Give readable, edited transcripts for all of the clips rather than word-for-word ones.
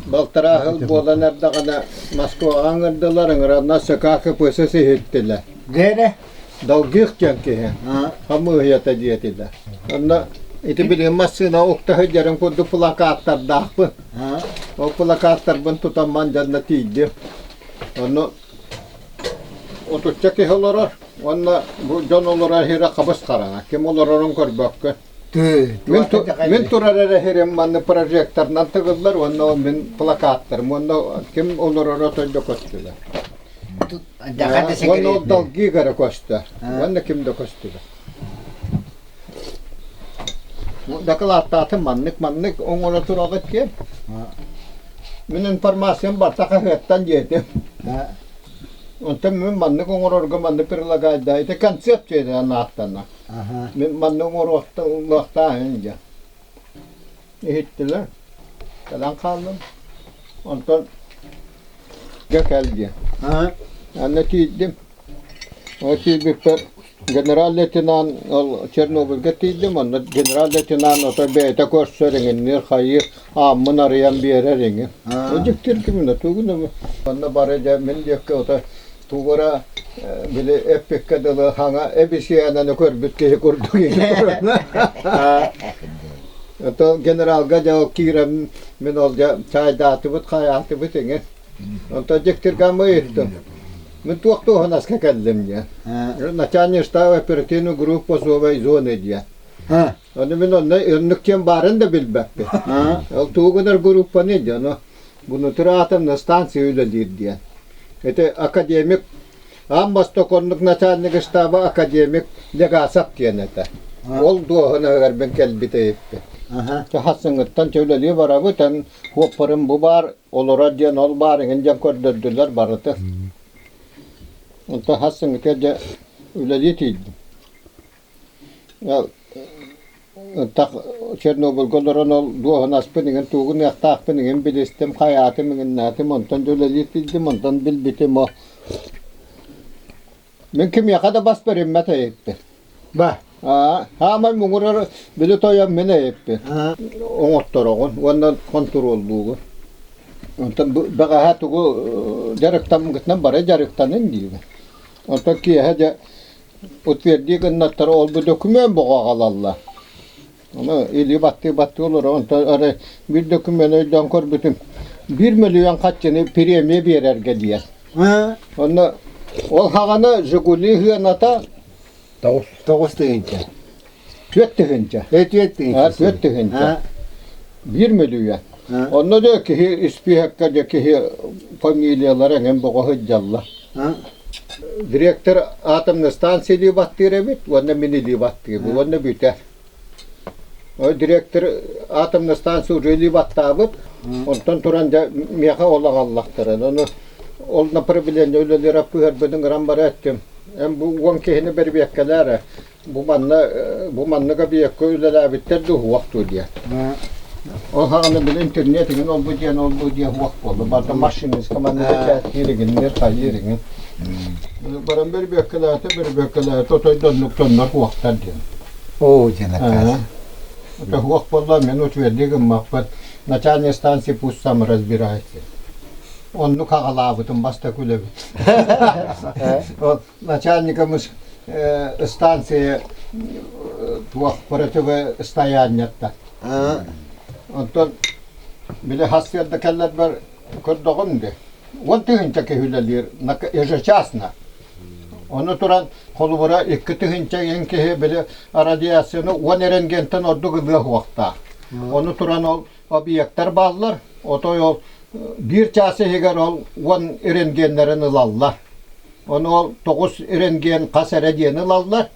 Балтараа сыл буолан эрдэҕинэ Москваҕа ыҥырдылар, ыҥыраннар СК-КПСС иһиттилэр. Дьэ Долгих диэн киһи хамыыһыйата диэтилэр. Онно ити билигин массыына укта сылдьарын курдук плакаттардаахпын. Ол плакаттарбын тутан дьонно тиийдим. Онно отучча киһи олорор уонна бу дьон олорор сирэ хабыс хараҥа. Ким олорорун көрбөккө. Мин, мин турар эрэ сирим манна прожекторынан тыгыллар уонна ол мин плакаттарым уонна ким олороро тойдо көстүлэр. Уонна ол долгий эрэ көстөр. Уонна ким да көстүбэт. Дакылааттаатым маннык-маннык оҥоро тураҕыт диэн. Мин информациям барыта хаһыаттан диэтим. Онтон мин маннык оҥорорго маннык предлагайда. Это концепция диэн ааттанар. Мин маннык оҥоруохтаахын дьэ. Иһиттилэр. Кэлэн хааллым. Онтон дьэ кэл диэн. Анна тиийдим. Ол тиийбиппэр генерал-лейтенант ол Чернобыльга тиийдим, онно генерал-лейтенант ото бэйэтэ көрсөр иҥинниир хайыыр ааммын арыйан биэрэр иҥин. Дьиктиргиминэ тугун онно бары дьэ мин диэкки ото тугу эрэ били эппиккэ дылы хаҥа эбисиэнэни көрбүт киһи курдук Ото генералга дьэ ол киирэн мин ол дьэ чайдаатыбыт хайаатыбыт иҥин. Онтон дьиктиргаммы ыйыттым. Мин туох туоһунаска кэллим диэн. Начальник штаба оперативную группу особой зоны диэн. Ону мин онно оннук диэн баарын да билбэппин. Ол тугу гынар группаны диэн, ону внутри атомной станции үлэлиир диэн. Это академик аан бастакы оннук начальник штаба академик Легасов диэн этэ. Ол дуоһунаһыгар мин кэлбит эбиппин. Хасыҥыттан үлэлии барабыт, эн хуоппарым бу баар, олорор диэн ол баар эҥин диэн көрдөрдүлэр барыта. Онтон хас сыҥыта дьэ үлэлии тиийдим. Ынтах Чернобыльга олорон ол дуоһунаспын иҥин тугун ыахтаахпын иҥин билистим, хайаатым иҥиннээтим, онтон дьэ үлэлии тиийдим, онтон билбитим ол Мин кимиэхэ да бас бэриммэт эбиппин. Ба. Хаамай муҥурар били тойон мин эбиппин. Оҥоттороҕун уонна хонтуруоллуугун. Онтон бэҕэһээ тугу дьарыктаммытынан бары дьарыктанын диибин. Онтон киэһэ дьэ утвердии гыннаттара ол бу документ боҕо аҕалаллар. Ону илии баттыы-баттыы олорор. Онтон арай биир документ өйдөөн көрбүтүм. Биир мөлүйүөн хаччыны премия биэрэргэ диэн. Онно ол хаҕана Жигули сыаната 9 тыһыынча. 4 тыһыынча. 4 тыһыынча. 4 тыһыынча. 1 мөлүйүөн. Онно да киһи испииһэккэ дьэ киһи фамилиялара эҥин боҕо сылдьаллар. Директор атомной станция илии баттыыр эбит уонна мин илии баттыыбын уонна бүтэр. Директор атомной станция уже илии баттаабыт. Онтон туран дьэ миэхэ ол аҕаллахтара. Ону ол направление үлэлиир аппыһарбын ыҥыран бара эттим. Эн бу 10 киһини бэрибиэккэлээр ээ. Бу манна бу маннык объекка үлэлээбиттэр дуу суох дуу диэн. Ол хаҕана били интернет иҥин ол бу диэн ол бу диэн суох буолла. Барыта машинистка манна бэчээттиир иҥиннэр хайыыр иҥин. Баран бэрибиэккэлээтэ бэрибиэккэлээтэ отой да оннук дьоннор суохтар диэн. Оо диэн аккаас. Это суох буолла мин утверди гыммаппын. Начальник станции пусть сам разбирается. Оннук аҕалаабытым бастакы үлэбит. Начальникымыз станция туох противостояниеттан. Онтон били хас сыарда кэллэрбэр көрдөҕүм де. 10 тыһыынча киһи үлэлиир ежечасно. Ону туран холобура 2 тыһыынча эн киһи били радиацияны 10 рентгентэн ордук ылыа суохтаах. Ону туран ол объектар бааллар, отой ол биир чаас иһигэр ол 10 рентгеннэрин ылаллар. Ону ол 9 рентген хас эрэ диэни ылаллар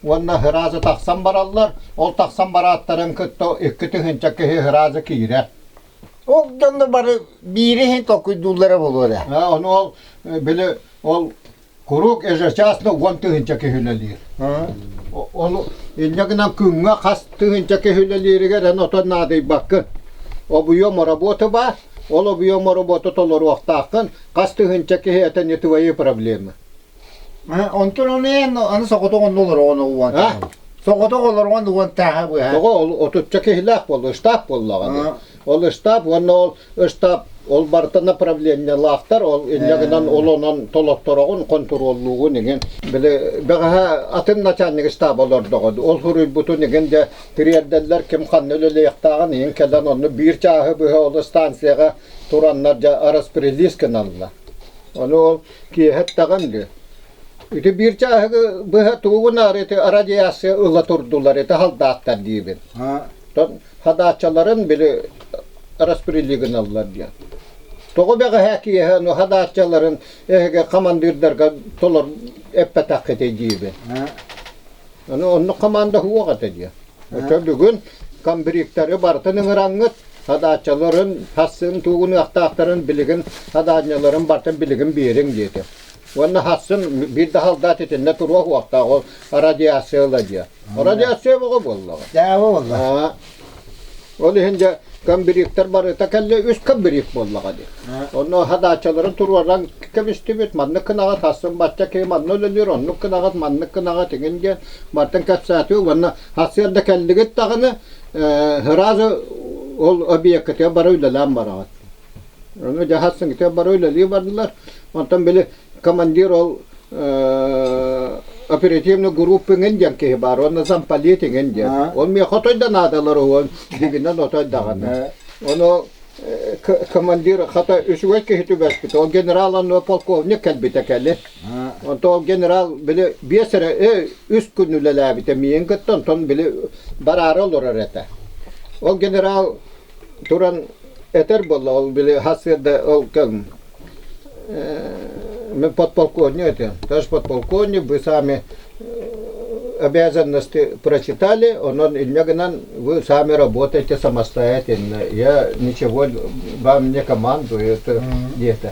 уонна сразу тахсан бараллар. Ол тахсан барааттарын кытта 2 тыһыынча киһи сразу киирэр. Ол дьонно бары биири иһин толкуйдууллара буолуо да. Ону ол били ол куруук ежечасно 10 тыһыынча киһи үлэлиир. Ол инньэ гынан күҥҥэ хас тыһыынча киһи үлэлииригэр эн отон наадыйбаккын. Объем работы баар, ол объем работы толоруохтааххын, хас тыһыынча киһи это не твои проблемы. Онтон ону эн аны соҕотох онно олороҕун уон. Соҕотох олороҕун уон тааһа быһа. Тоҕо ол отучча киһилээх буолла, штаб буоллаҕа. Ол штаб уонна ол штаб ол барыта направлениелаахтар, ол инньэ гынан ол онон толоттороҕун, хонтуруоллуугун игин. Били бэҕэһээ атын начальник штаба олордоҕо. Ол суруйбутун игин дьэ тириэрдэллэр ким ханна үлэлиэхтээҕин игин кэлэн онно биир чааһы быһа ол станцияҕа тураннар дьэ распределись гыналлар. Ону ол киэһэ эттэҕим дии. Ити биир чааһы быһа тугу гынаары ити радиация ыла турдулар, ити халдааттар диибин. Хадааччаларын били распределили гыналлар диэн. Тоҕо бэҕэһээ киэһэ ну хадааччаларын эһиги хамандыырдарга толор эппэтэххитий диибин. Аны оннук команда суох этэ диэн. Өтө бүгүн комбриктары барытын ыҥыраҥҥыт хадааччаларын хассын тугун ыахтаахтарын билигин хадаанньаларын барытын билигин биэриҥ диэтим. Уонна хассын биир да халдаат итиннэ туруох уохтаах ол радиация ыла диэн. Радиация бөҕө буоллаҕа. Дьаабы буолла. Ол иһин дьэ комбриктар барыта кэллэ үс комбриг буоллаҕа дии. Онно хадааччаларын туруоран кэбистибит, маннык гынаҕыт, хассын бачча киһи манна үлэлиир, оннук гынаҕыт, маннык гынаҕыт игин диэн бартан кэпсээтибит уонна сарсыарда кэллигит даҕаны сразу ол объеккытыгар бары үлэлээн бараҕыт. Ону дьэ сарсыҥҥытыгар бары үлэлии бардылар. Онтон били командир ол оперативный группа иҥин диэн киһи баар уонна замполит иҥин диэн. Ол миэхэ отой да наадалар уон дигинэн отой даҕаны. Ону командир хата үчүгэй киһи түбэспит. Ол генерал онно полковник кэлбитэ кэлин. Онтон ол генерал били биэс эрэ үс күн үлэлээбитэ миигин кытта онтон били бараары олорор этэ. Ол генерал туран этэр буолла ол били сарсыарда ол кэм мы подполковник это, товарищ подполковник, вы сами обязанности прочитали, онон инньэ гынан вы сами работаете самостоятельно, я ничего вам не командую, это диэтэ.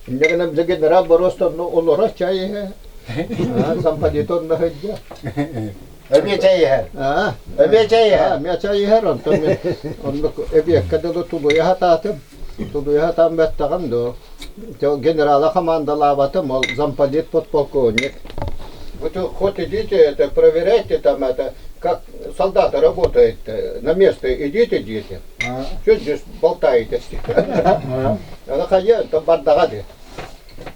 Инньэ гынан бile генерал просто олоро чай иһэ, замполит онно сылдьар. Эбиэ чэй иһэр. Эбиэ чэй иһэр. Эмиэ чэй иһэр, онтон мин оннук эбиэккэ дылы тулуйа сатаатым. Тулуйа сатаан бэттэҕим дуо. Генерала хамаандалаабатым, ол замполит подполковник. Вы хоть идите, это, проверяйте там это, как солдаты работают, на место идите, идите. Что здесь болтаетесь? Ана хайа, то бардаға де.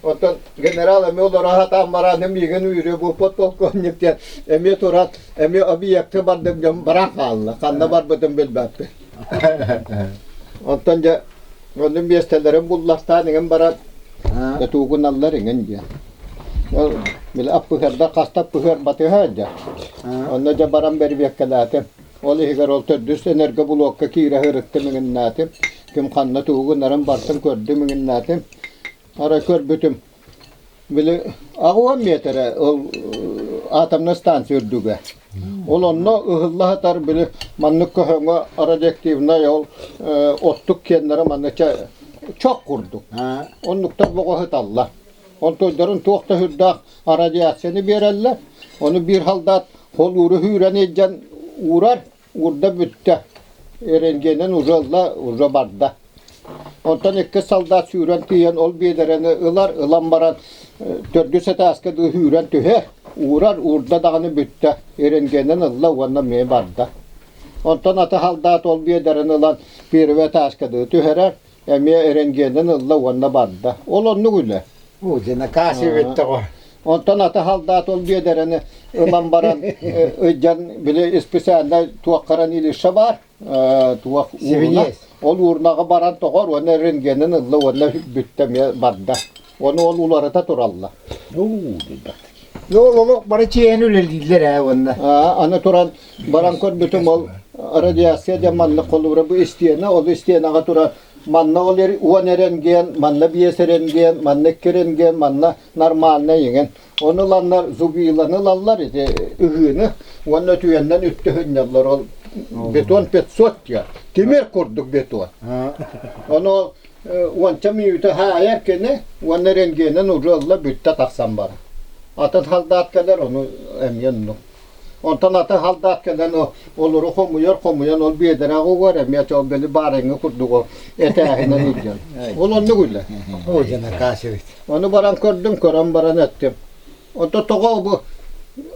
Оттон генерал эмиэ олоро сатаан баран миигин үүрүө бу подполковник диэн эмиэ туран эмиэ объекты бардым дьон баран хаалла. Ханна барбытын билбэппин. Онтон дьэ онно миэстэлэрин буллахтаан иҥин баран туугуналлар иҥин диэн. Ол били аппыһыардар хаста аппыһыар батыһа дьэ. Онно дьэ баран бэрибиэккэлээтим. Ол иһигэр ол төрдүс энергоблокка киирэ сырыттым иҥиннээтим. Ким ханна тугу гынарын барытын көрдүм иҥиннээтим. Арай көрбүтүм, били 80 миэтэрэ ол атомнай станция үрдүгэ. Ол онно ыһылла сытар били маннык көһөҥө радиоактивнай ол оттук киэннэрэ манна чох курдук. Оннуктар боҕо сыталлар. Онтуйдарын туох да сүрдээх радиацияны биэрэллэр. Ону биир халдаат холууру сүүрэн илдьэн уурар, уурда бүттэ. Рентгенин уже ылла, уже барда. Онтон икки солдат сүүрэн тиийэн ол биэдэрэни ылар, ылан баран төрдүс этээскэ дыы сүүрэн түһэр, уурар, уурда даҕаны бүттэ. Рентгенин ылла уонна эмиэ барда. Онтон аты халдаат ол биэдэрэни ылан первый этээскэ дыы түһэрэр, эмиэ рентгенин ылла уонна барда. Ол оннук үлэ. Уу, дьэ, накаас эбит тоҕо. Онтон аты халдаат ол биэдэрэни ылан баран ыйдьан били специально туоххаран илиша баар туох уурна ол уурнаҕа баран тоҕор уонна рентгенин ылла уонна бүттэ эмиэ барда. Ону ол уларыта туралла. Ол олох бары чиэһин үлэлииллэр ээ уонна. Аны туран баран көрбүтүм ол радиация диэн маннык холобура бу истиэнэ ол истиэнэҕэ турар манна ол уон рентген, манна биэс рентген, манна икки рентген, манна нормальный иҥин. Ону ыланнар зубиланы ылаллар ити ыһыыны уонна өтүйэннэн үттүһүннэллэр ол бетон 500 диэн тимир курдук бетон. Ону уонча мүнүүтэ хаайар кини уонна рентгенин уже ылла бүттэ тахсан барар. Атын халдаат кэлэр ону эмиэ оннук. Онтон атын халдаат кэлэн олору хомуйар хомуйан ол биэдэрэҕэ угар эмиэ ол били баарыҥҥы курдук ол этээһинэн илдьэн. Ол оннук үлэ. О, дьэ накаас эбит. Ону баран көрдүм, көрөн баран эттим. Онто тоҕо бу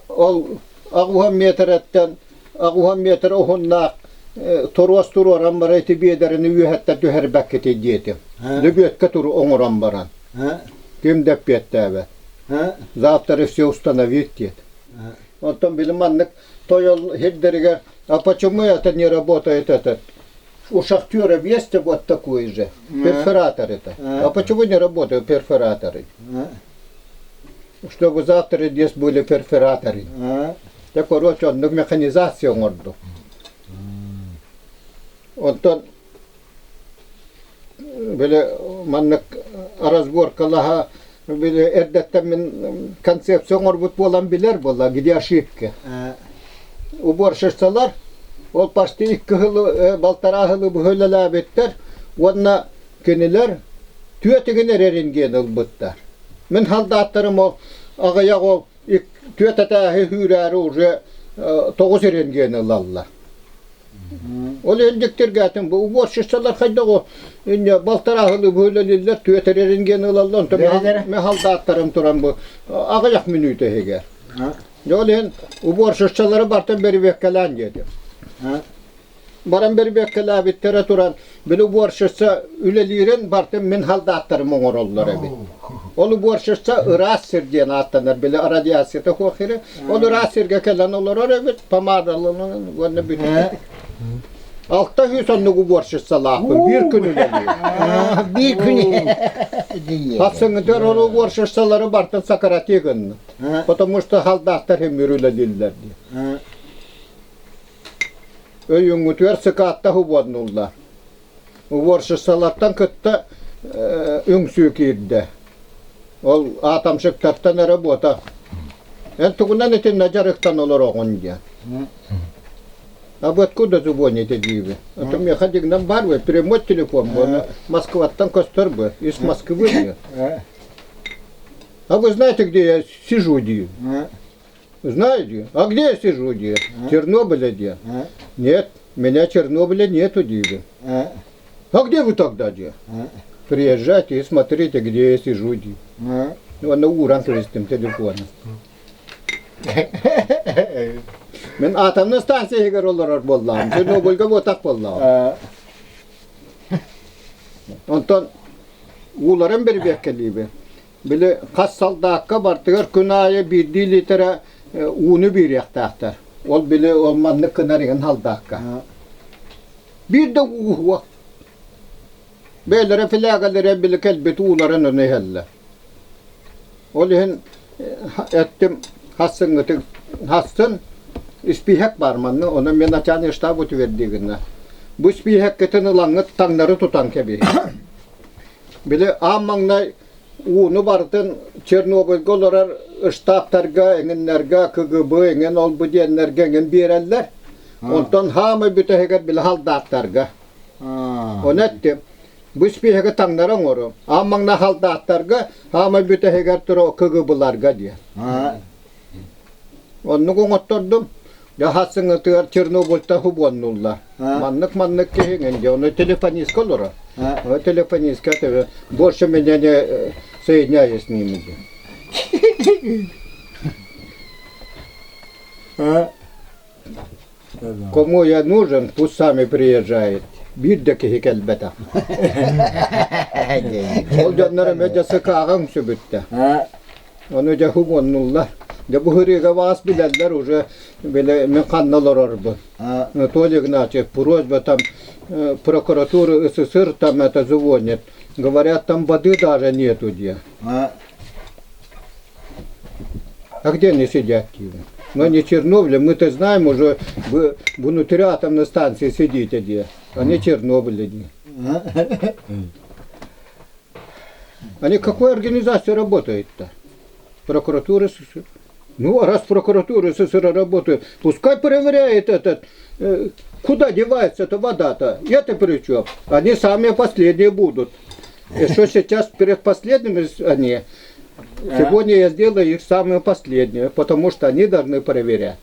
ол 80 метрэттэн 80 метр уһуннаах. Торуос туруоран баран ити биэдэрэни үөһэттэн түһэрбэккитий диэтим. Лөбүөткэ туру оҥорон баран. Ким да эппиэттээбэт. Завтра все установить диэт. Оттон били маннык тойон сирдэригэр а почему это не работает этот? У шахтера есть вот такой же перфоратор это. А почему не работают перфораторы? Чтобы завтра здесь были перфораторы. Дьэ, короче, оннук механизация оҥорду. Онтон били маннык разборкалаһа били эрдэттэн мин концепция оҥорбут буолан билэр буолла, где ошибки. Уборщицалар ол почти икки сылы, балтараа сылы быһа үлэлээбиттэр уонна кинилэр түөтүгүн эрэрин диэн ылбыттар. Мин халдааттарым ол аҕыйах ол түөрт этээһи үүрээри уже тоҕус рентген ылаллар. Ол иһин бу уборщицалар хайдах инне балтарааһылы быһылалиллэр түөрт рентген ылаллар онтон мехалдааттарым туран бу аҕыйах мүнүүтэ иһигэр. Ол иһин уборщицалары бартан бэрибиэккэлээн диэтим. Баран бэрбиэккэлээбиттэрэ туран, били уборщица үлэлиирин бартын мин халдааттарым оҥороллор эбит. Ол уборщица ыраас сир диэн ааттанар, били радиацията суох сири. Ол ыраас сиргэ кэлэн олорор эбит, помадаланан уонна бүтүн. 600 оннук уборщицалаахпын, биир күн үлэлиир. Биир күн. Хасыҥытыгар ол уборщицалары бартын сократии гынна. Потому что халдааттар химмир үлэлииллэр диye. Өйүҥҥүтүгэр сыкаатта уһуоннуллар. Уборщицалартан кытта үҥсүү киирдэ. Ол атомщиктартан эрэ буота. Эн тугунан итиннэ дьарыктан олороҕун диэн. А вы откуда звоните диибин? А то миэхэ дигнан бар бы, прямой телефон бы, Москваттан көстөр бы, из Москвы диэн. А вы знаете, где я сижу диибин? Знаете, а где я сижу, где? Чернобыля где? Нет, меня Чернобыля нету, диви. А где вы тогда, где? Приезжайте и смотрите, где я сижу, диви. Уонна ууран кэбистим телефону. Мин атомный станция иһигэр олорор буоллаҕым. Чернобыльга буотах буоллаҕым. Онтон ууларын бэрибиэккэлиибин. Били хас салдаакка бартыгар күн аайы биирдии лиитэрэ ууну биэриэхтээхтэр. Ол били ол маннык гынар иһин салдаакка. Биир да уу суох. Бэйэлэрэ флягалары били кэлбит ууларын ону иһэллэр. Ол иһин эттим хассыҥҥытык хассын испииһэк баар манна онон мен начальник штаб утверди гынна. Бу испииһэккитин ылаҥҥыт таҥнары тутан кэбиһин. Били аан маҥнай ууну барытын Чернобыльга олорор штабтарга, эҥиннэргэ, КГБ эҥин ол-бу диэннэргэ эҥин биэрэллэр. Онтон хаамай бүтэһигэр били халдааттарга. Ону эттим. Бу испииһэги таҥнара оҥору. Аан маҥнай халдааттарга, хаамай бүтэһигэр тура КГБларга диэн. Оннук оҥоттордум. Дьэ хасыҥҥытыгар Чернобыльтан хубуоннуллар. Маннык-маннык киһиҥин дьэ, ону телефонистка олорор. Телефонистка больше меня не соединяю с ними. Кому я нужен, пусть сами приезжают. Биир да киһи кэлбэтэх. Ол дьоннор эмэ дьэ сыкааҕа үҥсүбүттэр. Ону дьэ хубуоннуллар. Дьэ бу ырыага баас билэллэр уже били мин ханна олорорбун. Анатолий Игнатьев просьба там прокуратура СССР там это звонит. Говорят, там воды даже нету где. А где они сидят? Ну, они Чернобыле, мы-то знаем уже, вы внутри атомной станции сидите где. Они Чернобыле. Они какой организации работают-то? Прокуратура СССР. Ну, а раз прокуратура СССР работает, пускай проверяет этот, куда девается эта вода-то. Это при чем? Они самые последние будут. И что сейчас перед последними они? Сегодня я сделаю их самые последние, потому что они должны проверять.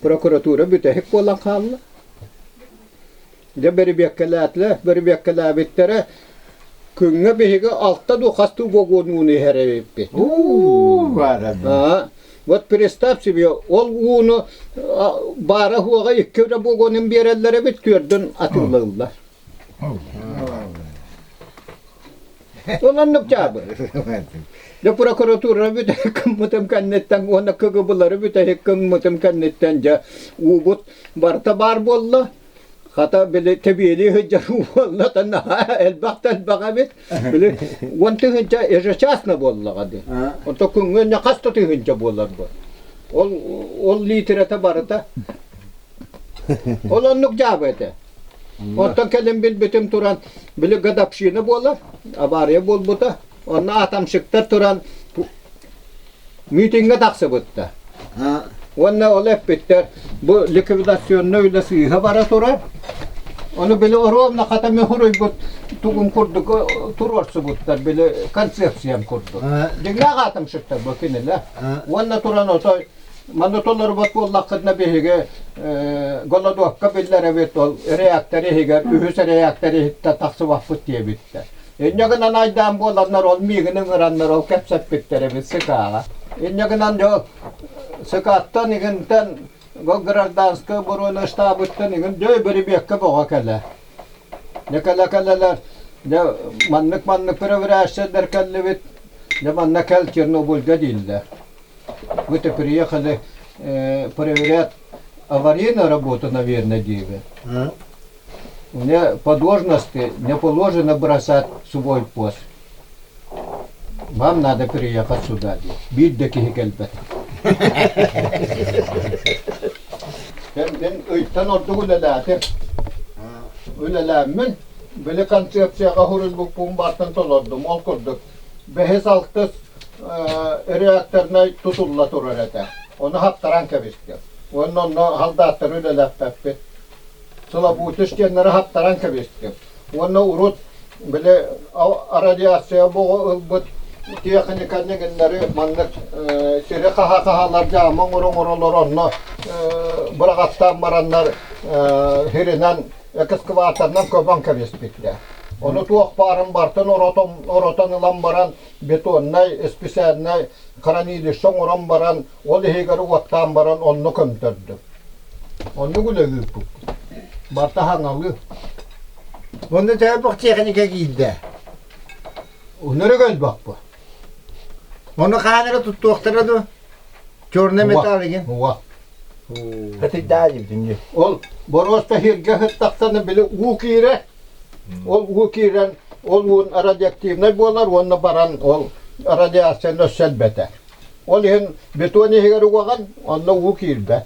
Прокуратура бүтэһик буолан хаалла. Дьэ бэрибиэккэлээтилэр, бэрибиэккэлээбиттэрэ күҥҥэ биһиги алта дуу хастыы вагон ууну иһэр эбиппит. Уу баара. Вот представь себе, ол ууну баара хуоҕа икки эрэ бугонун биэрэллэр эбит, түөрдүн атыылыыллар. Ол оннук дьаабы. Дьэ прокуратура бүтэһик гыммытым кэнниттэн уонна КГБ-лары бүтэһик гыммытым кэнниттэн дьэ уубут барыта баар буолла. Хата били тэбиэлии сылдьар уу буолла да наһаа элбэх да элбэх эбит. Били 10 000 ежечасно буоллаҕа дии. Онто күҥҥэ инньэ хас да тыһыынча буолар бу. Ол ол литрэтэ барыта. Ол оннук дьаабы этэ. Оттон кэлин билбитим туран, били годовщина буолар, авария буолбута. Онно атомщиктар туран митиҥҥэ тахсыбытта. Уонна ол эппиттэр, бу ликвидационнай үлэ сыыһа бара турар. Ону били оруобуна хата мөһүрүйбүт тугум курдук туруорсубуттар, били концепциям курдук. Дьиҥнээх атомщиктар бу кинилэр. Уонна туран отой Манна толорбот буоллаххытына биһиги голодовка биллэр эбит ол реактор иһигэр үһүс реактор иһиттэн тахсыбаппыт диэбиттэр. Инньэ гынан айдаан буоланнар ол миигин ыҥыраннар ол кэпсэппиттэр эбит СК-ҕа. Инньэ гынан дьэ СК-ттан игинтэн гражданскай оборона штабыттан игин дьэ бэрибиэккэ бөҕө кэлэ. Дьэ кэлэ-кэлэлэр дьэ маннык-маннык проверяющайдар кэллибит дьэ манна кэл Чернобыльга дииллэр. Мы-то приехали проверять аварийную работу, наверное, диэбит. Мне по должности не положено бросать свой пост. Вам надо приехать сюда, диэн. Биир да киһи кэлбэт. Мин ыйтан ордук үлэлээтим. Үлэлээммин, били концепцияҕа суруйбуппун бартан толордум. Ол курдук, бэһис-алтыс реакторнай тутулла турар этэ. Ону хаптаран кэбистим. Уонна онно халдааттары үлэлэппэппит. Сылабуутус диэннэри хаптаран кэбистим. Уонна урут били радиация буҕу ылбыт тиэхиньиканы гыннары маннык сири хаһа-хаһалар дьаама оҥоро-оҥоролор онно быраҕаттаан бараннар сиринэн экскаваторынан көбөн кэбиспиттэр. Ону туох баарын бартын оротон ылан баран бетоннай специальнай хранилище оҥорон баран, ол иһигэр уоттаан баран онно көмтөрдүм. Оннук үлэ ыыппыппыт. Барыта хаҥалыы. Онно төһө техника киирдэ? Өнөрөг элбэхпэ. Ону хаан эрэ туттуохтара дуо? Черный металл игин. Уа. Хатыйдаа дибитин Ол боруоста сиргэ сыттахтана били уу киирэ Ол уу киирэн, ол уун радиоактивнай буолар уонна баран ол радиацияны өссө элбэтэр. Ол иһин бетон иһигэр угаҕын, онно уу киирбэт.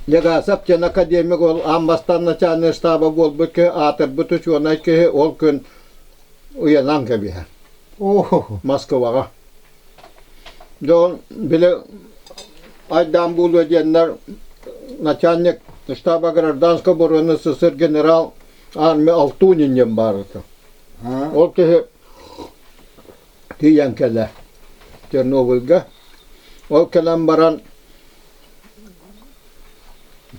Легасов диэн академик ол аан бастаан начальнай штаба буолбут киһи, аатырбыт учуонай киһи ол күн уйанан кэбиһэр. Москваҕа. Дьон били айдаан буолуо диэннэр начальник штаба гражданской обороны СССР генерал армия Алтунин диэн баар этэ. Ол киһи тиийэн кэлэ Чернобыльга. Ол кэлэн баран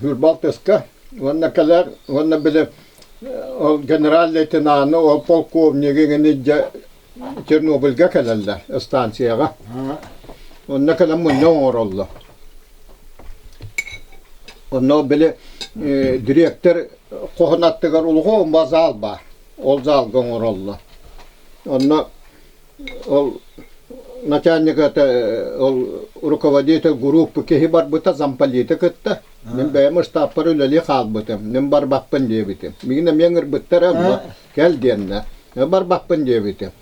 Балтыска уонна кэлэр уонна били ол генерал-лейтенаны, ол полковнигы илдьэ Чернобыльга кэлэллэр станцияҕа. Онно кэлэн мунньах оҥороллор. Онно били дириэктэр хоһун аттыгар улахан зал баар. Ол залга оҥороллор. Онно ол начальник это ол руководитель группы киһи барбыта замполиты кытта. Мин бэйэм ыстааппар үлэлии хаалбытым. Мин барбаппын диэбитим. Миигин эмиэ ыҥырбыттара кэл диэннэ. Барбаппын диэбитим.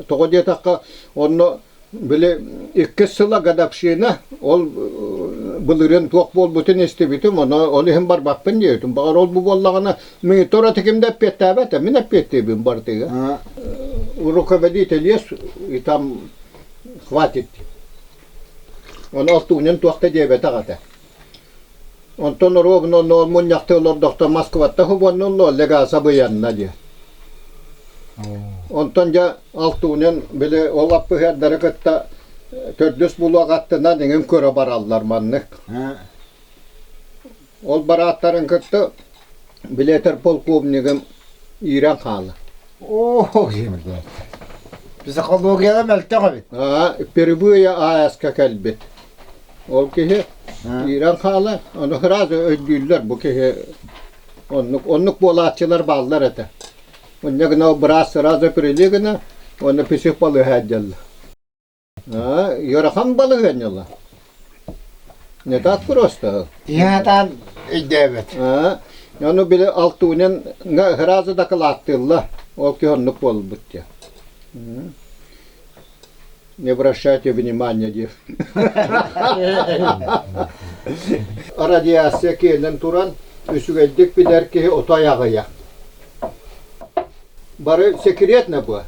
Тоҕо диэтэххэ, онно били иккис сыла годовщина, ол былырыын туох буолбутун истибитим, ону ол иһин барбаппын диэбитим. Баҕар ол бу буоллаҕына, мин тораты ким да эппиэттээбэт, мин эппиэттиибин барытыгар. Руководитель есть, и там хватит. Ону Алтунин туох да диэбэтэх этэ. Онтон ровно онно мунньахтыы олордохто Москваттан хубуоннуллуо Легаса быйанна диye. Онтон дьэ Алтунин били ол аппыһыардары кытта төрдүс булуох аттынан иҥин көрө бараллар маннык. Ол барааттарын кытта билетер полковнигым иирэн хаалар. Оо, психологияда мөлтөх эбит. Впервые АЭС-ка кэлбит. Ол киһи киирэн хаалар, ону сразу өйдүүллэр бу киһи оннук, оннук буолааччылар бааллар этэ. Онньа гына быраас сразу прили гына, уонна псих балыыһа дьалла. Ыарахан балаһыанньала. Не так просто. Иһатаан өйдөөбөт. Ону били Алтунин сразу дакылааттыылла. Ол киһи оннук буолбут диye. Не обращайте внимания диye. Радиация киэнэн туран үчүгэйдик билэр киһи отой аҕыйах. Бары секретно бу.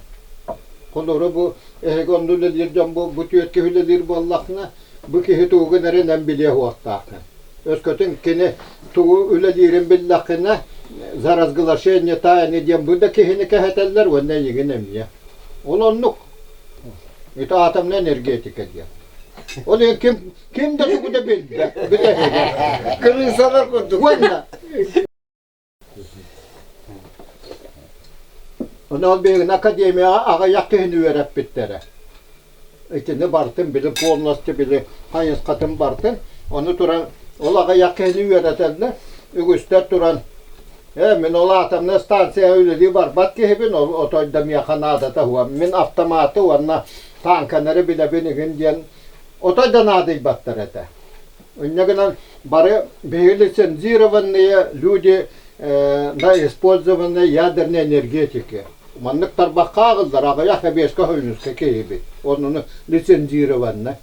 Холобура бу эһиги онно үлэлиир дьон бу, бу түөрт киһи үлэлиир буоллахына, бу киһи тугун эрэ эн билиэ суохтааххын. Өскөтүн кини тугу үлэлиирин биллэххинэ, за разглашение тайны диэн бу да киһини кэһэтэллэр уонна эйигин эмиэ. Ол оннук. Это атомная энергетика диэн. Ол иһин ким, ким да тугу да билбэт, бүтэһигэ. Крысалар курдук. Уонна Онон билигин академияҕа аҕыйах киһини үөрэппиттэрэ. Итини барытын били полностью били хайысхатын барытын ону туран ол аҕыйах киһини үөрэтэллэр. Үгүстэр туран ээ мин ол атомнай станцияҕа үлэлии барбат киһибин ол отой да миэхэ наадата суох. Мин автоматы уонна танканары билэбин игин диэн отой да наадыйбаттар этэ. Инньэ гынан бары биһиги лицензированные люди на использованной ядерной энергетики. Маннык тарбахха ааҕыллар аҕыйах эбиэскэ хойунуска киһибит. Оннуну лицензированно.